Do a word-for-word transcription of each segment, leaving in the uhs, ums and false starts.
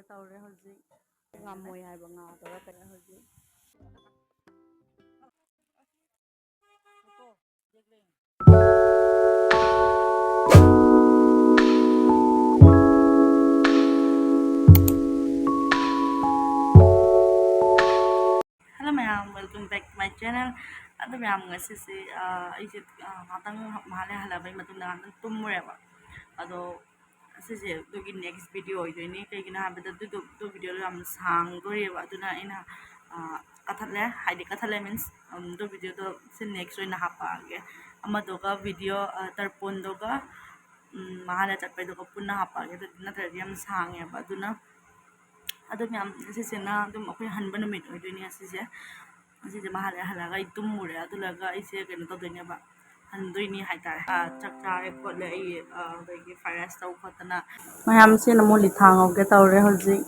ꯇꯧꯔꯦ ꯍꯧꯖꯤꯛ꯫ ꯉꯥꯃꯣꯏ ꯍꯥꯏꯕ ꯉꯥꯗꯨꯒ ꯀꯩꯅꯣ ꯍꯧꯖꯤꯛ꯫ Hello ꯃꯌꯥꯝ, welcome back to my channel. ꯑꯗꯣ ꯃꯌꯥꯝ, ꯉꯁꯤꯁꯦ ꯑꯩꯁꯦ ꯉꯥꯛꯇꯪ ꯃꯍꯥꯂꯦ ꯍꯜꯂꯛꯄꯒꯤ ꯃꯇꯨꯡꯗ ꯉꯥꯛꯇꯪ ꯇꯨꯝꯃꯨꯔꯦꯕ꯫ ꯑꯗꯣ ꯑꯁꯤꯁꯦ ꯑꯗꯨꯒꯤ next video ꯑꯣꯏꯗꯣꯏꯅꯤ꯫ ꯀꯩꯒꯤꯅꯣ ꯍꯥꯏꯕꯗ ꯑꯗꯨꯗꯣ ꯑꯗꯨ videoꯗꯣ ꯌꯥꯝ ꯁꯥꯡꯗꯣꯔꯤꯑꯕ꯫ ꯑꯗꯨꯅ ꯑꯩꯅ ꯀꯠꯊꯠꯂꯦ, ꯍꯥꯏꯗꯤ ꯀꯠꯊꯠꯂꯦ means ꯑꯗꯨ videoꯗꯣ ꯁꯤ next ꯑꯣꯏꯅ ꯍꯥꯞꯄꯛꯑꯒꯦ꯫ ꯑꯃꯗꯨꯒ video, ꯇꯔꯄꯣꯟꯗꯨꯒ ꯃꯍꯥꯂꯦ ꯆꯠꯄꯩꯗꯨꯒ ꯄꯨꯟꯅ ꯍꯥꯞꯄꯛꯑꯒꯦ꯫ ꯑꯗꯨ ꯅꯠꯇ꯭ꯔꯗꯤ ꯌꯥꯝ ꯁꯥꯡꯉꯦꯕ꯫ ꯑꯗꯨꯅ ꯑꯗꯨ ꯃꯌꯥꯝ, ꯁꯤꯁꯤꯅ ꯑꯗꯨꯝ ꯑꯩꯈꯣꯏ ꯍꯟꯕ ꯅꯨꯃꯤꯠ ꯑꯣꯏꯗꯣꯏꯅꯤ ꯉꯁꯤꯁꯦ꯫ ꯉꯁꯤꯁꯦ ꯃꯍꯥꯂꯦ ꯍꯜꯂꯛꯑꯒ ꯑꯩ ꯇꯨꯝꯃꯨꯔꯦ꯫ ꯑꯗꯨ ꯂꯣꯏꯔꯒ ꯑꯩꯁꯦ ꯀꯩꯅꯣ ꯇꯧꯗꯣꯏꯅꯦꯕ, ꯍꯟꯗꯣꯏꯅꯤ ꯍꯥꯏꯇꯥꯔꯦ꯫ ꯆꯥꯛ ꯆꯥꯔꯦ ꯈꯣꯠꯂꯦ, ꯑꯩ ꯑꯗꯒꯤ fried rice ꯇꯧ ꯈꯣꯠꯇꯅ꯫ ꯃꯌꯥꯝꯁꯤꯅ ꯑꯃꯨꯛ ꯂꯤꯊꯥ ꯉꯧꯒꯦ ꯇꯧꯔꯦ ꯍꯧꯖꯤꯛ꯫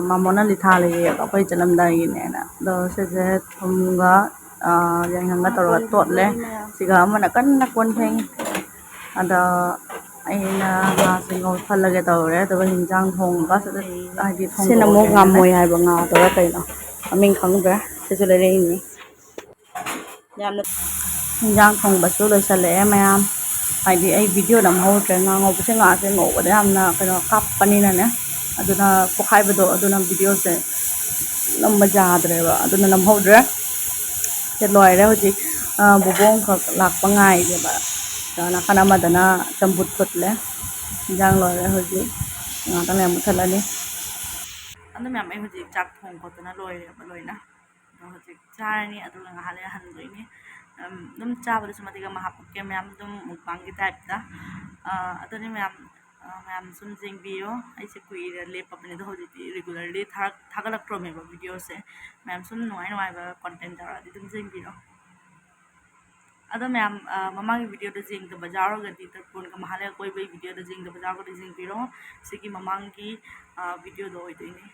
ꯃꯥꯃꯣꯅ ꯂꯤꯊꯥ ꯂꯩꯌꯦꯕ ꯑꯩꯈꯣꯏ ꯆꯠꯂꯝꯗꯥꯏꯒꯤꯅꯦꯅ꯫ ꯑꯗꯣ ꯁꯤꯁꯦ ꯊꯨꯝꯒ ꯌꯥꯏꯉꯪꯒ ꯇꯧꯔꯒ ꯇꯣꯠꯂꯦ꯫ ꯁꯤꯒ ꯑꯃꯅ ꯀꯟꯅ ꯀꯣꯟ ꯐꯦꯡꯉꯤ꯫ ꯑꯗ ꯑꯩꯅ ꯉꯥꯁꯦ ꯉꯧꯁꯜꯂꯒꯦ ꯇꯧꯔꯦ꯫ ꯑꯗꯨꯒ ꯍꯤꯟꯖꯥꯡ ꯊꯣꯡꯕ ꯁꯤꯗ, ꯍꯥꯏꯗꯤ ꯁꯤꯅ ꯑꯃꯨꯛ ꯊꯣꯡꯗꯣꯛꯑꯒꯦꯅ꯫ ꯉꯥꯃꯣꯏ ꯍꯥꯏꯕ ꯉꯥꯗꯨꯔ ꯀꯩꯅꯣ, ꯃꯃꯤꯡ ꯈꯪꯗ꯭ꯔꯦ꯫ ꯁꯤꯁꯨ ꯂꯩꯔꯛꯏꯅꯤ꯫ ꯌꯥꯝꯅ ꯍꯤꯟꯖꯥꯡ ꯊꯣꯡꯕꯁꯨ ꯂꯣꯏꯁꯜꯂꯛꯑꯦ ꯃꯌꯥꯝ꯫ ꯍꯥꯏꯗꯤ ꯑꯩ video ꯅꯝꯍꯧꯗ꯭ꯔꯦ꯫ ꯉꯥ ꯉꯧꯕꯁꯦ, ꯉꯥꯁꯦ ꯉꯧꯕꯗ ꯌꯥꯝꯅ ꯀꯩꯅꯣ ꯀꯥꯞꯄꯅꯤꯅꯅꯦ꯫ ꯑꯗꯨꯅ ꯄꯣꯛꯈꯥꯏꯕꯗꯣ, ꯑꯗꯨꯅ videoꯁꯦ ꯅꯝꯕ ꯌꯥꯗ꯭ꯔꯦꯕ꯫ ꯑꯗꯨꯅ ꯅꯝꯍꯧꯗ꯭ꯔꯦ꯫ ꯁꯦ ꯂꯣꯏꯔꯦ ꯍꯧꯖꯤꯛ꯫ ꯕꯣꯕꯣꯛ ꯑꯃꯈꯛ ꯂꯥꯛꯄ ꯉꯥꯏꯔꯦꯕ꯫ ꯅꯥꯀꯟ ꯑꯃꯗꯅ ꯆꯝꯐꯨꯠ ꯐꯨꯠꯂꯦ꯫ ꯍꯤꯟꯖꯥꯡ ꯂꯣꯏꯔꯦ ꯍꯧꯖꯤꯛ꯫ ꯉꯥꯛꯇꯪ ꯂꯩꯔ ꯃꯨꯠꯊꯠꯂꯅꯤ꯫ ꯑꯗꯨ ꯃꯌꯥꯝ, ꯑꯩ ꯍꯧꯖꯤꯛ ꯆꯥꯛ ꯊꯣꯡ ꯈꯣꯠꯇꯅ ꯂꯣꯏꯔꯦꯕ ꯂꯣꯏꯅ꯫ ꯑꯗꯣ ꯍꯧꯖꯤꯛ ꯆꯥꯔꯅꯤ, ꯑꯗꯨꯒ ꯉꯥꯏꯍꯥꯛ ꯂꯩꯔ ꯍꯟꯗꯣꯏꯅꯤ꯫ ꯑꯗꯨꯝ ꯆꯥꯕꯗꯁꯨ ꯃꯇꯦꯛ ꯑꯃ ꯍꯥꯞꯄꯛꯀꯦ ꯃꯌꯥꯝ, ꯑꯗꯨꯝ mukbangꯒꯤ typeꯇ꯫ ꯑꯗꯨꯅꯤ ꯃꯌꯥꯝ, ꯃꯌꯥꯝ ꯁꯨꯝ ꯌꯦꯡꯕꯤꯌꯣ꯫ ꯑꯩꯁꯦ ꯀꯨꯏꯔꯦ ꯂꯦꯞꯄꯕꯅꯦ, ꯑꯗꯣ ꯍꯧꯖꯤꯛꯇꯤ regularly ꯊꯥꯒꯠꯂꯛꯇ꯭ꯔꯣꯃꯦꯕ videoꯁꯦ꯫ ꯃꯌꯥꯝ ꯁꯨꯝ ꯅꯨꯡꯉꯥꯏ ꯅꯨꯡꯉꯥꯏꯕ content ꯇꯧꯔꯛꯑꯗꯤ ꯑꯗꯨꯝ ꯌꯦꯡꯕꯤꯔꯣ꯫ ꯑꯗꯣ ꯃꯌꯥꯝ, ꯃꯃꯥꯡꯒꯤ videoꯗ ꯌꯦꯡꯗꯕ ꯌꯥꯎꯔꯒꯗꯤ, ꯇꯔꯄꯣꯟꯒ ꯃꯍꯥꯂꯦ ꯀꯣꯏꯕꯒꯤ videoꯗ ꯌꯦꯡꯗꯕ ꯌꯥꯎꯔꯒꯗꯤ ꯌꯦꯡꯕꯤꯔꯣ꯫ ꯁꯤꯒꯤ ꯃꯃꯥꯡꯒꯤ videoꯗꯣ ꯑꯣꯏꯗꯣꯏꯅꯦ꯫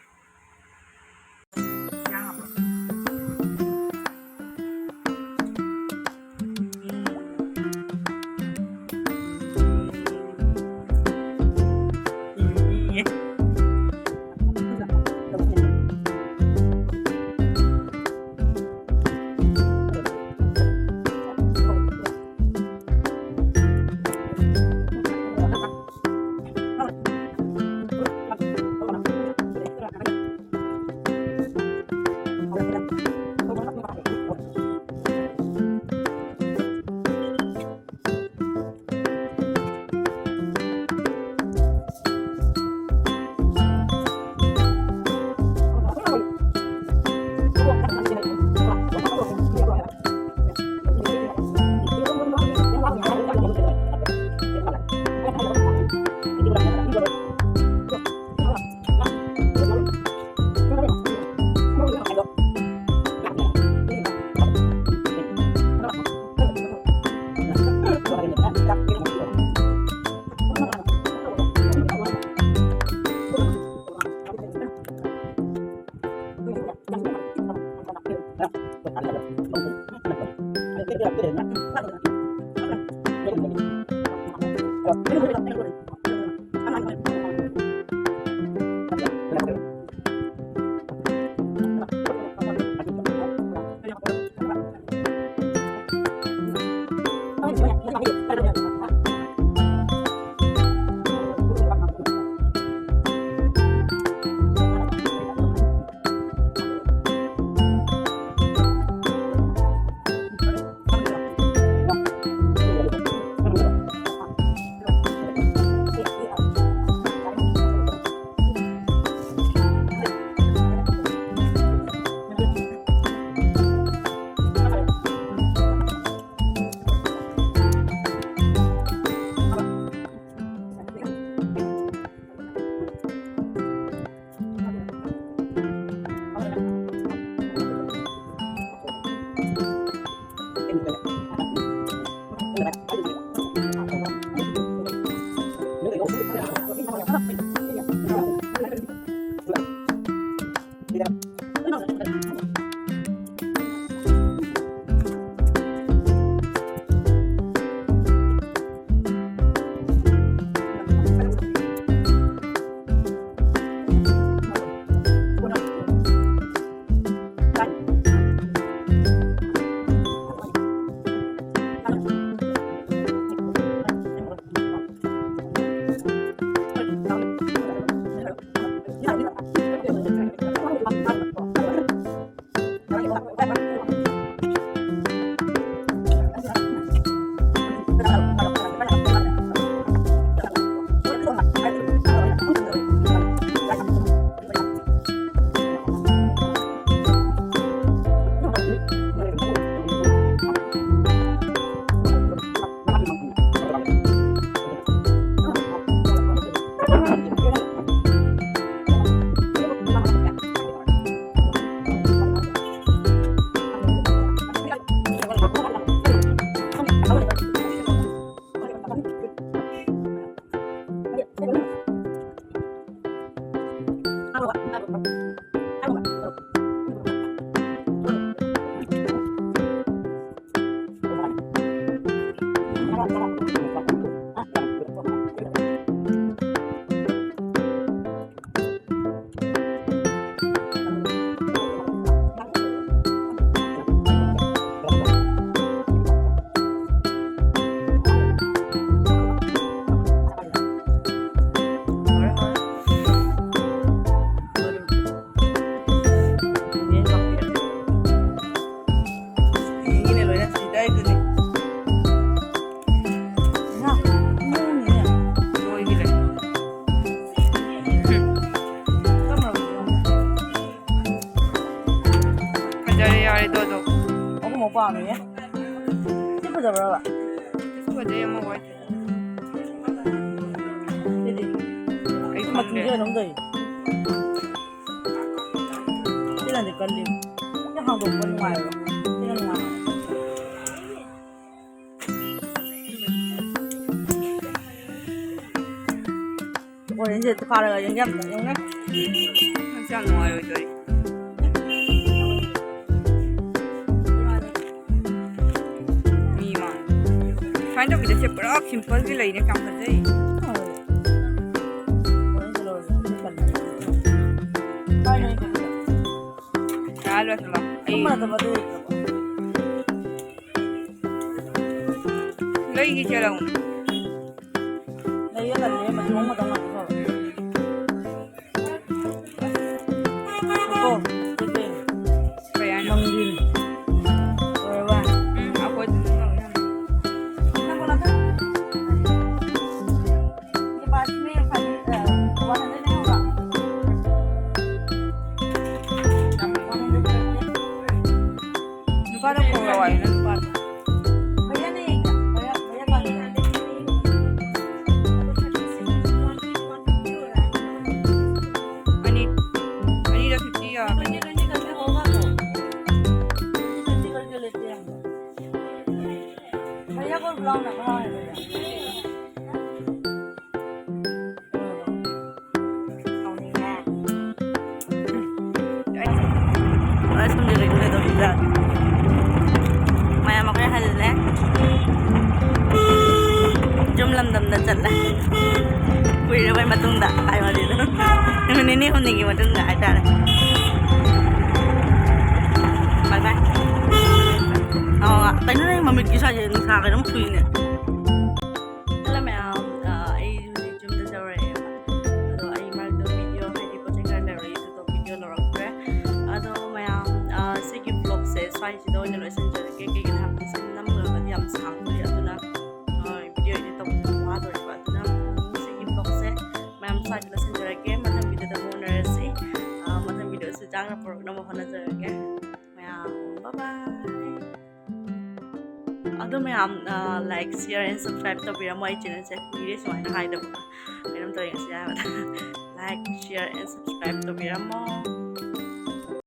ꯃꯤꯅ ꯂꯣꯏꯅ ꯁꯤꯗꯥꯏꯗꯨꯅꯤ꯫ ꯉꯥ ꯃꯑꯣꯡꯅꯤꯅꯦ꯫ ꯃꯣꯏꯒꯤꯅꯦ꯫ ꯐꯖꯔꯦ, ꯌꯥꯔꯦ, ꯇꯣ, ꯇꯣ꯫ ꯑꯍꯨꯝꯃꯛ ꯄꯥꯝꯃꯤꯍꯦ꯫ ꯁꯤ ꯐꯖꯕ꯭ꯔꯕ? ꯐꯖꯩ, ꯑꯃ ꯋꯥꯏ꯫ ꯁꯤꯗꯤ ꯑꯩ ꯃꯆꯨꯁꯦ ꯈꯪꯗꯦ꯫ ꯀꯩꯅꯣꯝ ꯇꯧꯏ꯫ ꯁꯤꯅꯗꯤ ꯀꯜꯂꯤ꯫ ꯁꯤ ꯍꯥꯡꯗꯣꯛꯄ ꯅꯨꯡꯉꯥꯏꯕ꯫ ꯁꯤꯅ ꯅꯨꯡꯉꯥꯏ꯫ ꯑꯣꯔꯦꯟꯖꯁꯦ ꯐꯥꯔꯒ ꯌꯦꯡꯒꯦ ꯑꯝꯇ, ꯌꯦꯡꯉꯨꯅꯦ꯫ ꯑꯁ, ꯌꯥꯝ ꯅꯨꯡꯉꯥꯏꯔꯣꯏꯗꯣꯔꯤ꯫ ꯃꯤ ꯃꯥꯡ-, ꯁꯨꯃꯥꯏꯅ ꯇꯧꯕꯤꯗꯣꯏꯁꯦ ꯄꯨꯔꯥ ꯁꯤꯝꯄꯜꯒꯤ ꯂꯩꯅꯦ, ꯌꯥꯝ ꯐꯖꯩ꯫ ꯑꯣꯔꯦꯟꯖ ꯀꯂꯔꯁꯦ ꯐꯖꯩ꯫ ꯌꯥꯔ ꯂꯣꯏꯁꯤꯜꯂꯣ꯫ ꯑꯩ ꯁꯨꯝ ꯐꯖꯕ ꯑꯗꯨ ꯂꯩꯇ꯭ꯔꯕꯣ? ꯂꯩꯒꯦ ꯆꯦꯜꯂꯛꯎꯅꯦ꯫ ꯂꯩꯌꯦ, ꯇꯜꯂꯦ, ꯃꯆꯨ ꯑꯃꯈꯛꯇꯪ ꯉꯥꯛꯇ ꯐꯕ꯫ ꯀꯣ, ꯀꯩ ꯍꯥꯏꯅꯣ? ꯃꯪꯒꯤꯜ꯫ ꯂꯣꯏꯔꯕ? ꯎꯝ, ꯑꯩꯈꯣꯏ ꯑꯗꯨꯝ ꯇꯧ ꯌꯥꯅꯤ꯫ ꯅꯪ ꯀꯣꯟꯅ ꯊꯝ-, ꯂꯨꯄꯥ ꯆꯥꯝꯃꯔꯤ ꯌꯥꯡꯈꯩ, ꯑ, ꯋꯥꯟ ꯍꯟꯗ꯭ꯔꯦꯠꯅꯦ ꯍꯥꯏꯕ꯫ ꯋꯥꯟ ꯍꯟꯗ꯭ꯔꯦꯠ ꯄꯤꯔꯛꯀꯦ꯫ ꯅꯨꯄꯥꯗꯣ ꯀꯧꯔꯣ ꯍꯥꯏꯌꯨꯅꯦ, ꯅꯨꯄꯥꯗꯣ꯫ ꯚꯩꯌꯥꯅꯦ, ꯚꯩꯌꯥ, ꯚꯩꯌꯥ ꯄꯥꯝꯃꯤ꯫ ꯑꯁꯣꯝꯗ ꯀꯩꯅꯣ ꯀꯩꯗꯧꯔꯤꯖꯥꯠꯅꯣ? ꯃꯌꯥꯝ ꯑꯩꯈꯣꯏ ꯍꯜꯂꯦ꯫ ꯌꯨꯝ ꯂꯝꯗꯝꯗ ꯆꯠꯂꯦ꯫ ꯀꯨꯏꯔꯕꯩ ꯃꯇꯨꯡꯗ ꯍꯥꯏ ꯋꯥꯅꯤꯗ꯫ ꯅꯨꯃꯤꯠ ꯅꯤꯅꯤ ꯍꯨꯝꯅꯤꯒꯤ ꯃꯇꯨꯡꯗ ꯍꯥꯏꯇꯥꯔꯦ꯫ Bye bye꯫ ꯑꯣ, ꯀꯩꯅꯣ ꯅꯪ ꯃꯃꯤꯠꯀꯤ ꯁ꯭ꯋꯥꯏꯁꯦ ꯅꯨꯡꯁꯥ ꯀꯩꯅꯣꯝ ꯐꯨꯏꯅꯦ꯫ Hello ꯃꯌꯥꯝ, ꯑ, ꯑꯩ ꯍꯧꯖꯤꯛ ꯌꯨꯝꯗ ꯌꯧꯔꯛꯑꯦꯕ꯫ ꯑꯗꯣ ꯑꯩ ꯃꯔꯛꯇ video ꯍꯥꯏꯗꯤ ꯄꯣꯠ ꯆꯩ ꯈꯔ ꯂꯩꯔꯨꯏ, ꯑꯗꯨꯗꯣ video ꯂꯧꯔꯛꯇ꯭ꯔꯦ꯫ ꯑꯗꯣ ꯃꯌꯥꯝ, ꯑ, ꯁꯤꯒꯤ vlogꯁꯦ ꯁ꯭ꯋꯥꯏꯁꯤꯗ ꯑꯣꯏꯅ ꯂꯣꯏꯁꯤꯟꯖꯔꯒꯦ꯫ ꯀꯩꯒꯤꯅꯣ ꯍꯥꯏꯕꯗ ꯁꯨꯝ ꯅꯝꯒ꯭ꯔꯒꯗꯤ ꯌꯥꯝ ꯁꯥꯡꯗꯣꯏ, ꯑꯗꯨꯅ, ꯑ, video edit ꯇꯧꯕꯁꯨ ꯋꯥꯗꯣꯔꯤꯕ꯫ ꯑꯗꯨꯅ, ꯎꯝ, ꯁꯤꯒꯤ vlogꯁꯦ ꯃꯌꯥꯝ ꯁ꯭ꯋꯥꯏꯗ ꯂꯣꯏꯁꯤꯟꯖꯔꯒꯦ꯫ ꯃꯊꯪ videoꯗ ꯑꯃꯨꯛ ꯎꯅꯔꯁꯤ꯫ ꯑ, ꯃꯊꯪ videoꯁꯨ ꯆꯥꯡꯅ ꯄꯨꯔꯛꯅꯕ ꯍꯣꯠꯅꯖꯔꯒꯦ꯫ ꯃꯌꯥꯝ, bye bye꯫ ꯑꯗꯣ ꯃꯌꯥꯝ, ꯑ, like, share and subscribe ꯇꯧꯕꯤꯔꯝꯃꯣ ꯑꯩ channelꯁꯦ꯫ ꯀꯨꯏꯔꯦ ꯁꯨꯃꯥꯏꯅ ꯍꯥꯏꯗꯕ꯫ ꯀꯩꯅꯣꯝ ꯇꯧꯔꯦ ꯉꯁꯤ ꯍꯥꯏꯕꯗ꯫ Like, share and subscribe ꯇꯧꯕꯤꯔꯝꯃꯣ꯫